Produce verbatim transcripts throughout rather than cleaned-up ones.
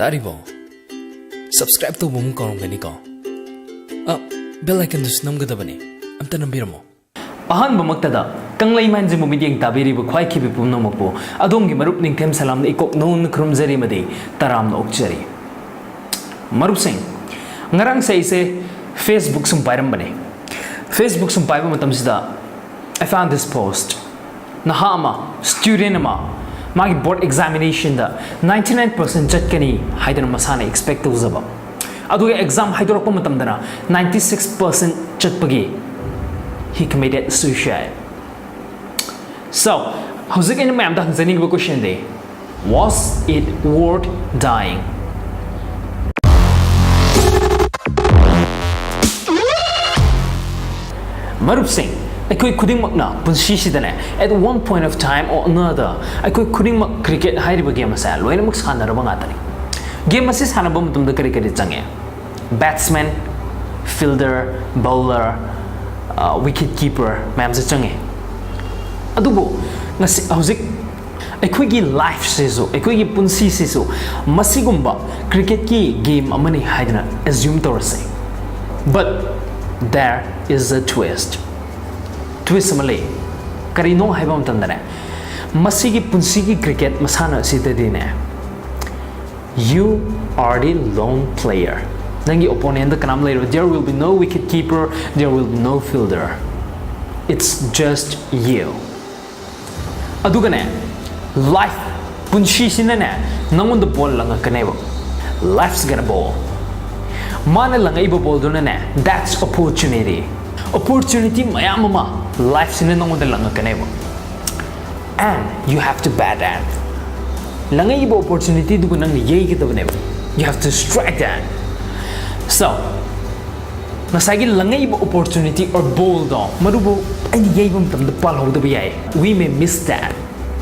ꯇꯥꯔꯤꯕꯣ? Subscribe ꯇꯧꯕ ꯑꯃꯨꯛ ꯀꯥꯎꯔꯝꯒꯅꯤꯀꯣ? ꯑ, bell icon ꯗꯨꯁꯨ ꯅꯝꯒꯗꯕꯅꯤ꯫ ꯑꯝꯇ ꯅꯝꯕꯤꯔꯝꯃꯣ꯫ ꯑꯍꯥꯟꯕꯃꯛꯇꯗ ꯀꯪꯂꯩ ꯃꯥꯏꯟꯁꯤꯕꯨ ꯃꯤꯠꯌꯦꯡ ꯇꯥꯕꯤꯔꯤꯕ ꯈ꯭ꯋꯥꯏꯈꯤꯕꯤ ꯄꯨꯝꯅꯃꯛꯄꯨ ꯑꯗꯣꯝꯒꯤ ꯃꯔꯨꯞ ꯅꯤꯡꯊꯦꯝ ꯁꯂꯥꯝꯅ ꯏꯀꯣꯛ ꯅꯧꯅ ꯈꯨꯔꯨꯝꯖꯔꯤ ꯑꯃꯗꯤ ꯇꯔꯥꯝꯅ ꯑꯣꯛꯆꯔꯤ꯫ ꯃꯔꯨꯞꯁꯤꯡ, ꯉꯔꯥꯡꯁꯦ ꯑꯩꯁꯦ Facebook ꯁꯨꯝ ꯄꯥꯏꯔꯝꯕꯅꯦ꯫ Facebook ꯁꯨꯝ ꯄꯥꯏꯕ ꯃꯇꯝꯁꯤꯗ I found this post. ꯅꯍꯥ ꯑꯃ, student ꯑꯃ, ꯃꯥꯒꯤ board examination ꯗ ninety nine percent ꯆꯠꯀꯅꯤ ꯍꯥꯏꯗꯅ ꯃꯁꯥꯅ expect ꯇꯧꯖꯕ, ꯑꯗꯨꯒ exam ꯍꯥꯏꯗꯣꯔꯛꯄ ꯃꯇꯝꯗꯅ ninety six percent ꯆꯠꯄꯒꯤ he committed suicide. So, ꯍꯧꯖꯤꯛ ꯑꯩꯅ ꯃꯌꯥꯝꯗ ꯍꯪꯖꯅꯤꯡꯕ question D, was it worth dying? ꯃꯔꯨꯞꯁꯤꯡ, ꯑꯩꯈꯣꯏ ꯈꯨꯗꯤꯡꯃꯛꯅ ꯄꯨꯟꯁꯤꯁꯤꯗꯅꯦ, at one point of time or another, ꯑꯩꯈꯣꯏ ꯈꯨꯗꯤꯡꯃꯛ cricket ꯍꯥꯏꯔꯤꯕ game ꯑꯁꯦ ꯂꯣꯏꯅꯃꯛ ꯁꯥꯟꯅꯔꯕ ꯉꯥꯛꯇꯅꯤ꯫ Game ꯑꯁꯤ ꯁꯥꯟꯅꯕ ꯃꯇꯝꯗ ꯀꯔꯤ ꯀꯔꯤ ꯆꯪꯉꯦ? Batsman, fielder, bowler, wicket keeper ꯃꯌꯥꯝꯁꯦ ꯆꯪꯉꯦ꯫ ꯑꯗꯨꯕꯨ ꯉꯁꯤ, ꯍꯧꯖꯤꯛ ꯑꯩꯈꯣꯏꯒꯤ life ꯁꯤꯁꯨ, ꯑꯩꯈꯣꯏꯒꯤ ꯄꯨꯟꯁꯤꯁꯤꯁꯨ ꯃꯁꯤꯒꯨꯝꯕ cricket ꯀꯤ game ꯑꯃꯅꯤ ꯍꯥꯏꯗꯅ assume ꯇꯧꯔꯁꯦ꯫ But there is a twist. Twist ꯑꯃ ꯂꯩ꯫ ꯀꯔꯤꯅꯣ ꯍꯥꯏꯕ ꯃꯇꯝꯗꯅꯦ, ꯃꯁꯤꯒꯤ ꯄꯨꯟꯁꯤꯒꯤ cricket ꯃꯁꯥꯟꯅ ꯑꯁꯤꯗꯗꯤꯅꯦ, you are the lone player. ꯅꯪꯒꯤ opponent ꯗ ꯀꯅꯥꯝ ꯂꯩꯔꯣꯏ꯫ There will be no wicket keeper, there will be no fielder. It's just you. ꯑꯗꯨꯒꯅꯦ, life, ꯄꯨꯟꯁꯤꯁꯤꯅꯅꯦ, ꯅꯪꯉꯣꯟꯗ ball ꯂꯪꯉꯛꯀꯅꯦꯕ꯫ Life's gonna bowl. ꯃꯥꯅ ꯂꯪꯉꯛꯏꯕ ball ꯗꯨꯅꯅꯦ, that's opportunity. Opportunity ꯃꯌꯥꯝ ꯑꯃ life ꯁꯤꯅ ꯅꯪꯉꯣꯟꯗ ꯂꯪꯉꯛꯀꯅꯦꯕ꯫ And you have to bat that. ꯂꯪꯉꯛꯏꯕ opportunity ꯗꯨꯕꯨ ꯅꯪꯅ ꯌꯩꯒꯗꯕꯅꯦꯕ꯫ You have to strike that. So, ꯉꯁꯥꯏꯒꯤ ꯂꯪꯉꯛꯏꯕ opportunity or ball ꯗꯣ, ꯃꯗꯨꯕꯨ ꯑꯩꯅ ꯌꯩꯕ ꯃꯇꯝꯗ ꯄꯥꯜꯍꯧꯗꯕ ꯌꯥꯏ꯫ We may miss that.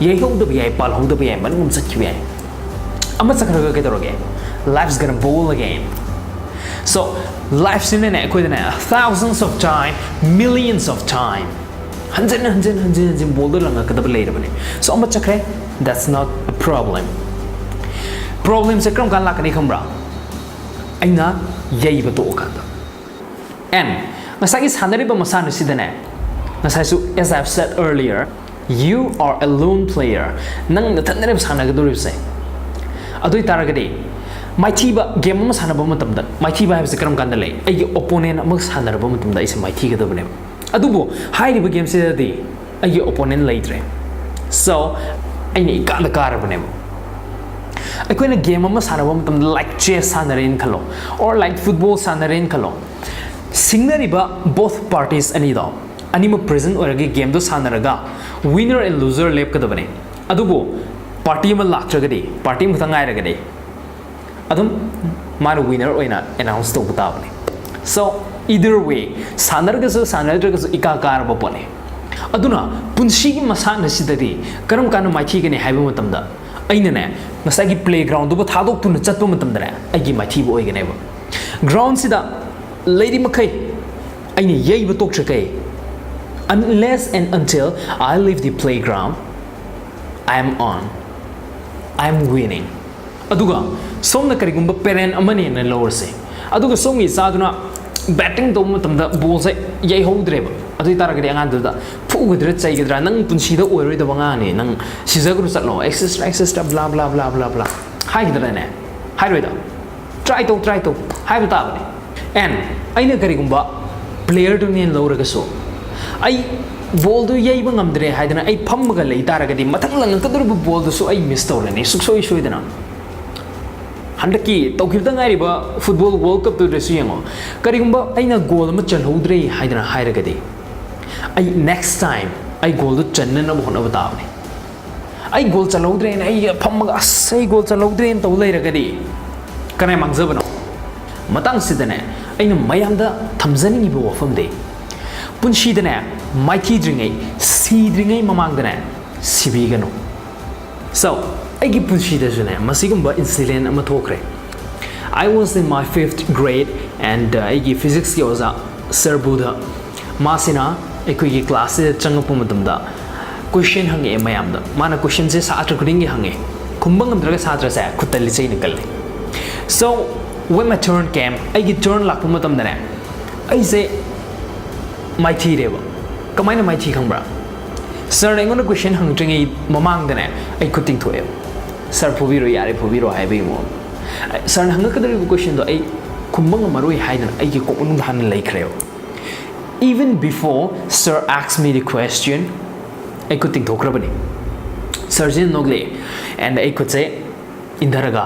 ꯌꯩꯍꯧꯗꯕ ꯌꯥꯏ, ꯄꯥꯜꯍꯧꯗꯕ ꯌꯥꯏ, ꯃꯅꯨꯡ ꯑꯃ ꯆꯠꯈꯤꯕ ꯌꯥꯏ꯫ ꯑꯃ ꯆꯠꯈ꯭ꯔꯒ ꯀꯩꯗꯧꯔꯒꯦ? Life's gonna bowl again. So, life ꯁꯤꯅꯅꯦ ꯑꯩꯈꯣꯏꯗꯅꯦ thousands of time, millions of time, ꯍꯟꯖꯤꯟ ꯍꯟꯖꯤꯟ ꯍꯟꯖꯤꯟ ꯍꯟꯖꯤꯟ ball ꯗꯣ ꯂꯪꯉꯛꯀꯗꯕ ꯂꯩꯔꯕꯅꯦ꯫ So, ꯑꯃ ꯆꯠꯈ꯭ꯔꯦ, that's not a problem. Problemꯁꯦ ꯀꯔꯝ ꯀꯥꯟꯗ ꯂꯥꯛꯀꯅꯤ ꯈꯪꯕ꯭ꯔꯥ? ꯑꯩꯅ ꯌꯩꯕ ꯇꯣꯛꯑꯀꯥꯟꯗ꯫ And ꯉꯁꯥꯏꯒꯤ ꯁꯥꯟꯅꯔꯤꯕ ꯃꯁꯥꯟꯅꯁꯤꯗꯅꯦ, ꯉꯁꯥꯏꯁꯨ, as I've said earlier, you are a lone player. ꯅꯪ ꯅꯊꯟꯗꯅꯦꯕ ꯁꯥꯟꯅꯒꯗꯧꯔꯤꯕꯁꯦ꯫ ꯑꯗꯨ ꯑꯣꯏꯇꯥꯔꯒꯗꯤ ꯃꯥꯏꯊꯤꯕ, ꯒꯦꯝ ꯑꯃ ꯁꯥꯟꯅꯕ ꯃꯇꯝꯗ ꯃꯥꯏꯊꯤꯕ ꯍꯥꯏꯕꯁꯦ ꯀꯔꯝ ꯀꯥꯟꯗ ꯂꯩ? ꯑꯩꯒꯤ ꯑꯣꯄꯣꯅꯦꯟ ꯑꯃꯒ ꯁꯥꯟꯅꯔꯕ ꯃꯇꯝꯗ ꯑꯩꯁꯦ ꯃꯥꯏꯊꯤꯒꯗꯕꯅꯦꯕ꯫ ꯑꯗꯨꯕꯨ ꯍꯥꯏꯔꯤꯕ ꯒꯦꯝꯁꯤꯗꯗꯤ ꯑꯩꯒꯤ ꯑꯣꯄꯣꯅꯦꯟ ꯂꯩꯇ꯭ꯔꯦ꯫ So, ꯑꯩꯅ ꯏꯀꯥꯗ ꯀꯥꯔꯕꯅꯦꯕ꯫ ꯑꯩꯈꯣꯏꯅ ꯒꯦꯝ ꯑꯃ ꯁꯥꯟꯅꯕ ꯃꯇꯝꯗ, like chess ꯁꯥꯟꯅꯔꯦꯅ ꯈꯜꯂꯣ, or like football ꯁꯥꯟꯅꯔꯦꯅ ꯈꯜꯂꯣ, ꯁꯤꯡꯅꯔꯤꯕ both parties ꯑꯅꯤꯗꯣ, ꯑꯅꯤꯃꯛ present ꯑꯣꯏꯔꯒ ꯒꯦꯝꯗꯣ ꯁꯥꯟꯅꯔꯒ winner and loser ꯂꯦꯞꯀꯗꯕꯅꯦ꯫ ꯑꯗꯨꯕꯨ ꯄꯥꯔꯇꯤ ꯑꯃ ꯂꯥꯛꯇ꯭ꯔꯒꯗꯤ, ꯄꯥꯔꯇꯤ ꯑꯃꯈꯛꯇꯪ ꯉꯥꯏꯔꯒꯗꯤ, ꯑꯗꯨꯝ ꯃꯥꯅ winner ꯑꯣꯏꯅ announce ꯇꯧꯕ ꯇꯥꯕꯅꯤ꯫ So, either way, ꯁꯥꯟꯅꯔꯒꯁꯨ ꯁꯥꯟꯅꯗ꯭ꯔꯒꯁꯨ ꯏꯀꯥ ꯀꯥꯔꯕ ꯄꯣꯠꯅꯤ꯫ ꯑꯗꯨꯅ ꯄꯨꯟꯁꯤꯒꯤ ꯃꯁꯥꯟꯅꯁꯤꯗꯗꯤ ꯀꯔꯝ ꯀꯥꯟꯗ ꯃꯥꯏꯊꯤꯒꯅꯤ ꯍꯥꯏꯕ ꯃꯇꯝꯗ, ꯑꯩꯅꯅꯦ, ꯉꯁꯥꯏꯒꯤ playgroundꯗꯨꯕꯨ ꯊꯥꯗꯣꯛꯇꯨꯅ ꯆꯠꯄ ꯃꯇꯝꯗꯅꯦ, ꯑꯩꯒꯤ ꯃꯥꯏꯊꯤꯕ ꯑꯣꯏꯒꯅꯦꯕ꯫ Groundꯁꯤꯗ ꯂꯩꯔꯤ ꯃꯈꯩ ꯑꯩꯅ ꯌꯩꯕ ꯇꯣꯛꯇ꯭ꯔꯤꯈꯩ, unless and until I leave the playground, I am on, I am winning. ꯑꯗꯨꯒ ꯁꯣꯝꯅ ꯀꯔꯤꯒꯨꯝꯕ parent ꯑꯃꯅꯦꯅ ꯂꯧꯔꯁꯦ, ꯑꯗꯨꯒ ꯁꯣꯝꯒꯤ ꯏꯆꯥꯗꯨꯅ batting ꯇꯧꯕ ꯃꯇꯝꯗ ballꯁꯦ ꯌꯩꯍꯧꯗ꯭ꯔꯦꯕ, ꯑꯗꯨ ꯑꯣꯏꯇꯥꯔꯒꯗꯤ ꯑꯉꯥꯡꯗꯨꯗ ꯐꯨꯒꯗ꯭ꯔꯥ ꯆꯩꯒꯗ꯭ꯔꯥ, "ꯅꯪ ꯄꯨꯟꯁꯤꯗ ꯑꯣꯏꯔꯣꯏꯗꯕ ꯑꯉꯥꯡꯅꯦ, ꯅꯪ ꯁꯤꯖꯈ꯭ꯔꯣ, ꯆꯠꯂꯣ, extra extra blah blah blah blah blah" ꯍꯥꯏꯒꯗ꯭ꯔꯥꯅꯦ? ꯍꯥꯏꯔꯣꯏꯗ꯫ "Try ꯇꯧ, try ꯇꯧ" ꯍꯥꯏꯕ ꯇꯥꯕꯅꯦ꯫ And ꯑꯩꯅ ꯀꯔꯤꯒꯨꯝꯕ playerꯗꯨꯅꯦꯅ ꯂꯧꯔꯒꯁꯨ, ꯑꯩ ballꯗꯨ ꯌꯩꯕ ꯉꯝꯗ꯭ꯔꯦ ꯍꯥꯏꯗꯅ ꯑꯩ ꯐꯝꯃꯒ ꯂꯩ ꯇꯥꯔꯒꯗꯤ, ꯃꯊꯪ ꯂꯪꯉꯛꯀꯗꯧꯔꯤꯕ ballꯗꯨꯁꯨ ꯑꯩ miss ꯇꯧꯔꯅꯤ ꯁꯨꯛꯁꯣꯏ ꯁꯣꯏꯗꯅ꯫ ꯍꯟꯗꯛꯀꯤ ꯇꯧꯈꯤꯕꯗ ꯉꯥꯏꯔꯤꯕ football World Cupꯇꯨꯗꯁꯨ ꯌꯦꯡꯉꯣ, ꯀꯔꯤꯒꯨꯝꯕ ꯑꯩꯅ goal ꯑꯃ ꯆꯜꯍꯧꯗ꯭ꯔꯦ ꯍꯥꯏꯗꯅ ꯍꯥꯏꯔꯒꯗꯤ, ꯑꯩ next time ꯑꯩ goalꯗꯨ ꯆꯟꯅꯅꯕ ꯍꯣꯠꯅꯕ ꯇꯥꯕꯅꯤ꯫ ꯑꯩ goal ꯆꯜꯍꯧꯗ꯭ꯔꯦꯅ ꯑꯩ ꯐꯝꯃꯒ, "ꯑꯁ, ꯑꯩ goal ꯆꯜꯍꯧꯗ꯭ꯔꯦꯅ" ꯇꯧ ꯂꯩꯔꯒꯗꯤ, ꯀꯅꯥꯏ ꯃꯥꯡꯖꯕꯅꯣ? ꯃꯇꯥꯡꯁꯤꯗꯅꯦ, ꯑꯩꯅ ꯃꯌꯥꯝꯗ ꯊꯝꯖꯅꯤꯡꯉꯤꯕ ꯋꯥꯐꯝꯗꯤ, ꯄꯨꯟꯁꯤꯗꯅꯦ, ꯃꯥꯏꯊꯤꯗ꯭ꯔꯤꯉꯩ, ꯁꯤꯗ꯭ꯔꯤꯉꯩ ꯃꯃꯥꯡꯗꯅꯦ, ꯁꯤꯕꯤꯒꯅꯨ꯫ So, ꯑꯩꯒꯤ ꯄꯨꯟꯁꯤꯗꯁꯨꯅꯦ, ꯃꯁꯤꯒꯨꯝꯕ incident ꯑꯃ ꯊꯣꯛꯈ꯭ꯔꯦ꯫ I was in my fifth grade and, uh, ꯑꯩꯒꯤ physicsꯀꯤ ꯑꯣꯖꯥ Sir ꯕꯨꯙ, ꯃꯥꯁꯤꯅ ꯑꯩꯈꯣꯏꯒꯤ classꯁꯤꯗ ꯆꯪꯉꯛꯄ ꯃꯇꯝꯗ question ꯍꯪꯉꯛꯑꯦ ꯃꯌꯥꯝꯗ꯫ ꯃꯥꯅ questionꯁꯦ ꯁꯥꯇ꯭ꯔ ꯈꯨꯗꯤꯡꯒꯤ ꯍꯪꯉꯦ, ꯈꯨꯝꯕ ꯉꯝꯗ꯭ꯔꯒ ꯁꯥꯇ꯭ꯔꯁꯦ ꯈꯨꯠꯇ ꯂꯤꯆꯩꯅ ꯀꯜꯂꯤ꯫ So when my turn came, ꯑꯩꯒꯤ turn ꯂꯥꯛꯄ ꯃꯇꯝꯗꯅꯦ, ꯑꯩꯁꯦ ꯃꯥꯏꯊꯤꯔꯦꯕ꯫ ꯀꯃꯥꯏꯅ ꯃꯥꯏꯊꯤ ꯈꯪꯕ꯭ꯔꯥ? Sirꯅ ꯑꯩꯉꯣꯟꯗ question ꯍꯪꯗ꯭ꯔꯤꯉꯩ ꯃꯃꯥꯡꯗꯅꯦ, ꯑꯩ ꯈꯨꯠ ꯇꯤꯡꯊꯣꯛꯑꯦꯕ꯫ "Sir, ꯐꯨꯕꯤꯔꯣ, ꯌꯥꯔꯦ, ꯐꯨꯕꯤꯔꯣ" ꯍꯥꯏꯕꯒꯤ ꯃꯑꯣꯡ꯫ Sirꯅ ꯍꯪꯉꯛꯀꯗꯧꯔꯤꯕ questionꯗꯣ ꯑꯩ ꯈꯨꯝꯕ ꯉꯝꯃꯔꯣꯏ ꯍꯥꯏꯗꯅ ꯑꯩꯒꯤ ꯀꯣꯛ ꯃꯅꯨꯡꯗ ꯍꯥꯟꯅ ꯂꯩꯈ꯭ꯔꯦꯕ꯫ Even before sir asked me the question, ꯑꯩ ꯈꯨꯠ ꯇꯤꯡꯊꯣꯛꯈ꯭ꯔꯕꯅꯤ꯫ Sirꯁꯤꯅ ꯅꯣꯛꯂꯛꯑꯦ, and ꯑꯩ ꯈꯨꯠꯁꯦ ꯏꯟꯊꯔꯒ,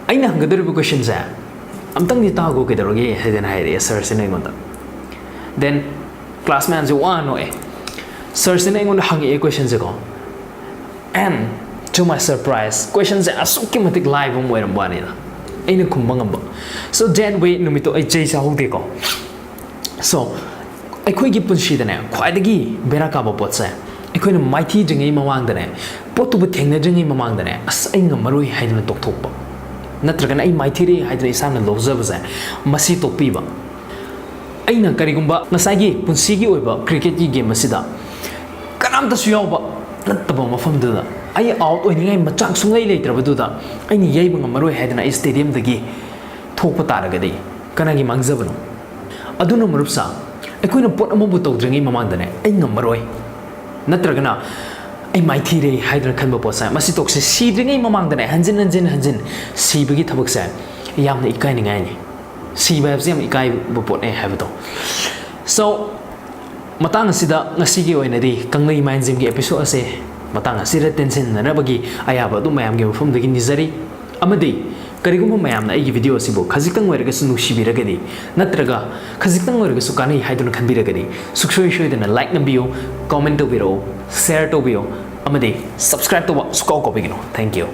"ꯑꯩꯅ ꯍꯪꯒꯗꯧꯔꯤꯕ questionꯁꯦ ꯑꯝꯇꯪꯗꯤ ꯇꯥꯈꯣ, ꯀꯩꯗꯧꯔꯒꯦ?" ꯍꯥꯏꯗꯅ ꯍꯥꯏꯔꯛꯑꯦ sirꯁꯤꯅ ꯑꯩꯉꯣꯟꯗ꯫ Then class ꯃꯌꯥꯝꯁꯦ ꯋꯥ ꯅꯣꯛꯑꯦ꯫ Sirꯁꯤꯅ ꯑꯩꯉꯣꯟꯗ ꯍꯪꯉꯛꯑꯦ questionꯁꯦꯀꯣ, and to my surprise, questionꯁꯦ ꯑꯁꯨꯛꯀꯤ ꯃꯇꯤꯛ ꯂꯥꯏꯕ ꯑꯃ ꯑꯣꯏꯔꯝꯕ ꯋꯥꯅꯤꯗ, ꯑꯩꯅ ꯈꯨꯝꯕ ꯉꯝꯕ꯫ So that way ꯅꯨꯃꯤꯠꯇꯣ ꯑꯩ ꯆꯩ ꯆꯥꯍꯧꯗꯦꯀꯣ꯫ So ꯑꯩꯈꯣꯏꯒꯤ ꯄꯨꯟꯁꯤꯗꯅꯦ, ꯈ꯭ꯋꯥꯏꯗꯒꯤ ꯕꯦꯔꯥ ꯀꯥꯕ ꯄꯣꯠꯁꯦ, ꯑꯩꯈꯣꯏꯅ ꯃꯥꯏꯊꯤꯗ꯭ꯔꯤꯉꯩ ꯃꯃꯥꯡꯗꯅꯦ, ꯄꯣꯠꯇꯨꯕꯨ ꯊꯦꯡꯅꯗ꯭ꯔꯤꯉꯩ ꯃꯃꯥꯡꯗꯅꯦ, "ꯑꯁ, ꯑꯩ ꯉꯝꯃꯔꯣꯏ" ꯍꯥꯏꯗꯅ ꯇꯣꯛꯊꯣꯛꯄ, ꯅꯠꯇ꯭ꯔꯒꯅ "ꯑꯩ ꯃꯥꯏꯊꯤꯔꯦ" ꯍꯥꯏꯗꯅ ꯏꯁꯥꯅ ꯂꯧꯖꯕꯁꯦ, ꯃꯁꯤ ꯇꯣꯛꯄꯤꯕ꯫ ꯑꯩꯅ ꯀꯔꯤꯒꯨꯝꯕ ꯉꯁꯥꯏꯒꯤ ꯄꯨꯟꯁꯤꯒꯤ ꯑꯣꯏꯕ cricketꯀꯤ game ꯑꯁꯤꯗ ꯀꯅꯥꯝꯇꯁꯨ ꯌꯥꯎꯕ ꯅꯠꯇꯕ ꯃꯐꯝꯗꯨꯗ, ꯑꯩ out ꯑꯣꯏꯅꯤꯡꯉꯥꯏ ꯃꯆꯥꯛ ꯁꯨꯡꯂꯩ ꯂꯩꯇ꯭ꯔꯕꯗꯨꯗ, ꯑꯩꯅ ꯌꯩꯕ ꯉꯝꯃꯔꯣꯏ ꯍꯥꯏꯗꯅ ꯑꯩ stadiumꯗꯒꯤ ꯊꯣꯛꯄ ꯇꯥꯔꯒꯗꯤ ꯀꯅꯥꯒꯤ ꯃꯥꯡꯖꯕꯅꯣ? ꯑꯗꯨꯅ ꯃꯔꯨꯞꯁꯥ, ꯑꯩꯈꯣꯏꯅ ꯄꯣꯠ ꯑꯃꯕꯨ ꯇꯧꯗ꯭ꯔꯤꯉꯩ ꯃꯃꯥꯡꯗꯅꯦ, "ꯑꯩ ꯉꯝꯃꯔꯣꯏ", ꯅꯠꯇ꯭ꯔꯒꯅ "ꯑꯩ ꯃꯥꯏꯊꯤꯔꯦ" ꯍꯥꯏꯗꯅ ꯈꯟꯕ ꯄꯣꯠꯁꯦ, ꯃꯁꯤ ꯇꯣꯛꯁꯤ꯫ ꯁꯤꯗ꯭ꯔꯤꯉꯩ ꯃꯃꯥꯡꯗꯅꯦ, ꯍꯟꯖꯤꯟ ꯍꯟꯖꯤꯟ ꯍꯟꯖꯤꯟ ꯁꯤꯕꯒꯤ ꯊꯕꯛꯁꯦ ꯌꯥꯝꯅ ꯏꯀꯥꯏꯅꯤꯡꯉꯥꯏꯅꯤ꯫ ꯁꯤꯕ ꯍꯥꯏꯕꯁꯤ ꯌꯥꯝ ꯏꯀꯥꯏꯕ ꯄꯣꯠꯅꯦ ꯍꯥꯏꯕꯗꯣ꯫ So ꯃꯇꯥꯡ ꯑꯁꯤꯗ ꯉꯁꯤꯒꯤ ꯑꯣꯏꯅꯗꯤ ꯀꯪꯂꯩ Mind Gymꯒꯤ episode ꯑꯁꯦ ꯃꯇꯥꯡ ꯑꯁꯤꯗ ꯇꯦꯟꯁꯤꯟꯅꯅꯕꯒꯤ ꯑꯌꯥꯕ ꯑꯗꯨꯝ ꯃꯌꯥꯝꯒꯤ ꯃꯐꯝꯗꯒꯤ ꯅꯤꯖꯔꯤ꯫ ꯑꯃꯗꯤ ꯀꯔꯤꯒꯨꯝꯕ ꯃꯌꯥꯝꯅ ꯑꯩꯒꯤ video ꯑꯁꯤꯕꯨ ꯈꯖꯤꯛꯇꯪ ꯑꯣꯏꯔꯒꯁꯨ ꯅꯨꯡꯁꯤꯕꯤꯔꯒꯗꯤ, ꯅꯠꯇ꯭ꯔꯒ ꯈꯖꯤꯛꯇꯪ ꯑꯣꯏꯔꯒꯁꯨ ꯀꯥꯟꯅꯩ ꯍꯥꯏꯗꯨꯅ ꯈꯟꯕꯤꯔꯒꯗꯤ, ꯁꯨꯡꯁꯣꯏ ꯁꯣꯏꯗꯅ like ꯅꯝꯕꯤꯌꯨ, comment ꯇꯧꯕꯤꯔꯛꯎ, share ꯇꯧꯕꯤꯌꯨ, ꯑꯃꯗꯤ subscribe ꯇꯧꯕ ꯁꯨꯀꯥꯎ ꯀꯥꯎꯕꯤꯒꯅꯨ꯫ Thank you꯫